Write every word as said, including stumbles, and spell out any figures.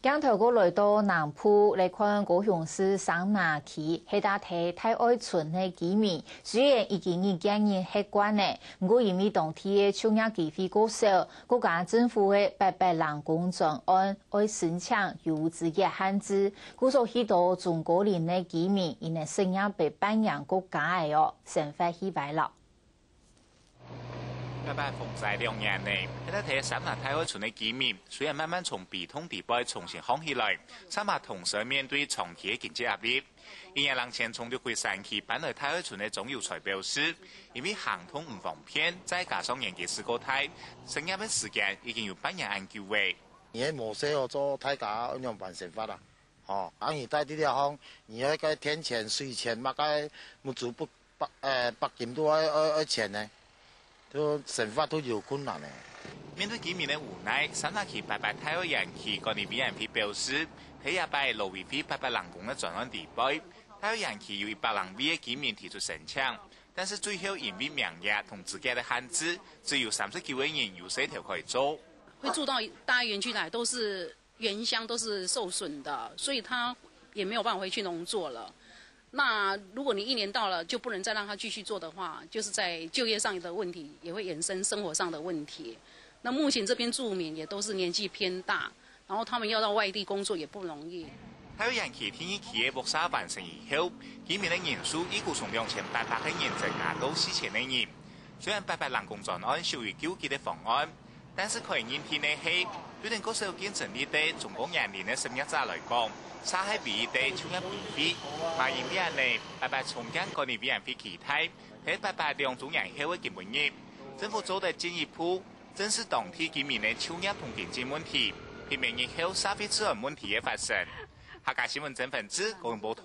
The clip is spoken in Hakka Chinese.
鏡頭過來到南部，來看高雄市城南區，係在大愛村个居民，雖然已經二十日歇慣了，毋過因為當地个就業機會過少，國家政府个八八零工專案愛申請有資格限制，故所許多中高齡个居民，因為失業被半年過加个哦，生活起歪了。 八八風災兩年呢，係在城南大愛村个居民，雖然慢慢從悲痛底背重新䟘起來，卻嘛同時面對長期个經濟壓力。一年零前從六龜山區搬來大愛村个鍾友才表示，因為行動毋方便，再加上年紀事過大，失業个時間已經有半年恁久了。你个模式哦，做大家愛仰般生活啊？吼，啊你在這條項，你愛該電錢、水錢，麼个物資不 百，呃，百金都愛，愛，愛錢呢，就生活都有困難呢。面對居民个無奈，城南區八八大愛園區管理委員會表示，在這擺勞委會八八零工个專案底背，大愛園區有一百零位个居民提出申請，但是最後因為名額同資格个限制，只有三十九个人有勢頭可以做。會住到大愛園區來，都是原鄉都是受損的，所以他也沒有辦法回去農作了。那如果你一年到了就不能再讓他繼續做的話，就是在就業上的問題，也會衍生生活上的問題。那目前這邊住民也都是年紀偏大，然後他們要到外地工作也不容易。大愛園區第二期个屋舍完成以後，居民个人數預估從兩千八百个人增加到四千个人。雖然八八零工專案屬於救急个方案， 但是可以認定个係，對等較少競爭力个中高年齡个失業者來講，這係唯一个就業機會。嘛因為恁呢，八八重建管理委員會期待，在八八兩週年後个今晡日，政府做得進一步正視當地居民个就業同經濟問題，避免日後社會治安問題个發生。客家新聞曾文志，高雄報導。